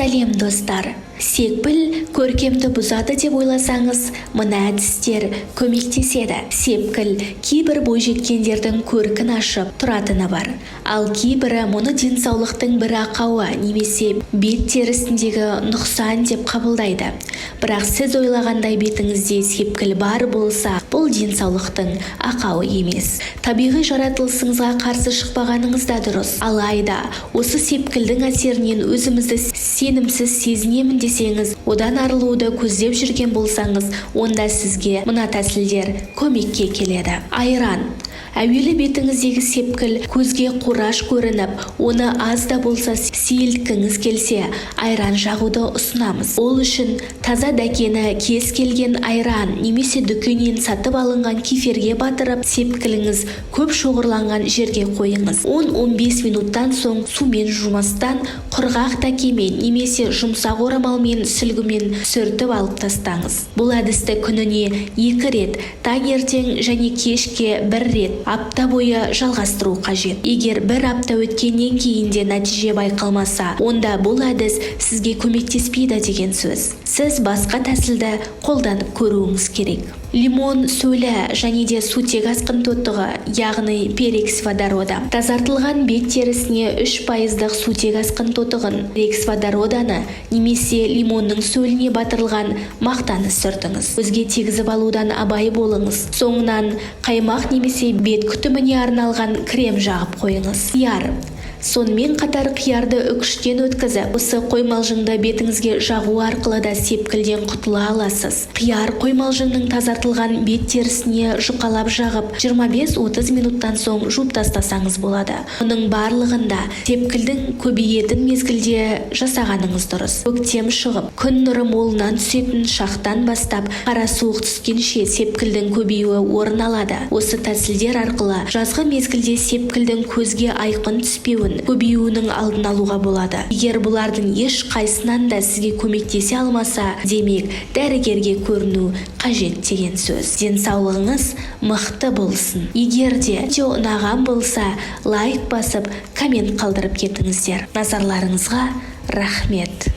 Сәлем, достар! Секпіл көркемді бұзады деп ойласаңыз, мына әдістер көмектеседі. Сепкіл кейбір бойжеткендердің көркін ашып тұратыны бар, ал кейбірі мұны денсаулықтың бір ақауы немесе бет терісіндегі нұқсан деп қабылдайды. Бірақ сіз ойлағандай бетіңізде сепкіл бар болса, бұл денсаулықтың ақауы емес. Табиғи жаратылысыңызға қарсы шықпағаныңыз да дұрыс. Алайда осы сепкілдің әсерінен өзімізді сенімсіз сезінемін десеңіз, одан арылуды көздеп жүрген болсаңыз, онда сізге мына тәсілдер көмекке келеді. Айран. Әуелі бетіңіздегі сепкіл көзге қураш көрініп, оны аз да болса сейілткіңіз келсе, айран жағуды ұсынамыз. Ол үшін таза дәкені кез келген айран немесе дүкеннен сатып алынған кефирге батырып, сепкіліңіз көп шоғырланған жерге қойыңыз. 10-15 минуттан соң сумен жумастан, құрғақ дәкемен немесе жұмсақ орамалмен, сүлгімен сүртіп алып тастаңыз. Бұл әдісті күніне екі рет, таңертең және кешке бір рет, апта бойы жалғастыру қажет. Егер бір апта өткеннен кейін де нәтиже байқалмаса, онда бұл әдіс сізге көмектеспейді деген сөз. Сіз басқа тәсілді қолданып көруіңіз керек. Лимон сөлі және де сутек асқын тотығы, яғни перекись водорода. Тазартылған бет терісіне 3 пайыздық сутек асқын тотығын, перекись водороданы немесе лимонның сөліне батырылған мақтаны сүртіңіз. Көзге тигізіп алудан абай болыңыз. Соңынан қаймақ немесе бет күтіміне арналған крем жағып қойыңыз. Қияр. Сонымен қатар қиярды үкіштен өткізіп, осы қоймалжыңды бетіңізге жағу арқылы да сепкілден құтыла аласыз. Қияр қоймалжыңның тазартылған бет терісіне жұқалап жағып, 25-30 минуттан соң жуып тастасаңыз болады. Мұның барлығында сепкілдің көбейетін мезгілде жасағаныңыз дұрыс. Көктем шығып, күн нұры молынан түсетін шақтан бастап қара суық түскенше сепкілдің көбеюі орын алады. Осы тәсілдер арқылы жазғы мезгілде сепкілдің көзге айқын түспеуін, көбеюінің алдын алуға болады. Егер бұлардың еш қайсынан да сізге көмектесе алмаса, демек, дәрігерге көріну қажет деген сөз. Денсаулығыңыз мықты болсын! Егер де видео ұнаған болса, лайк басып, коммент қалдырып кетіңіздер. Назарларыңызға рахмет!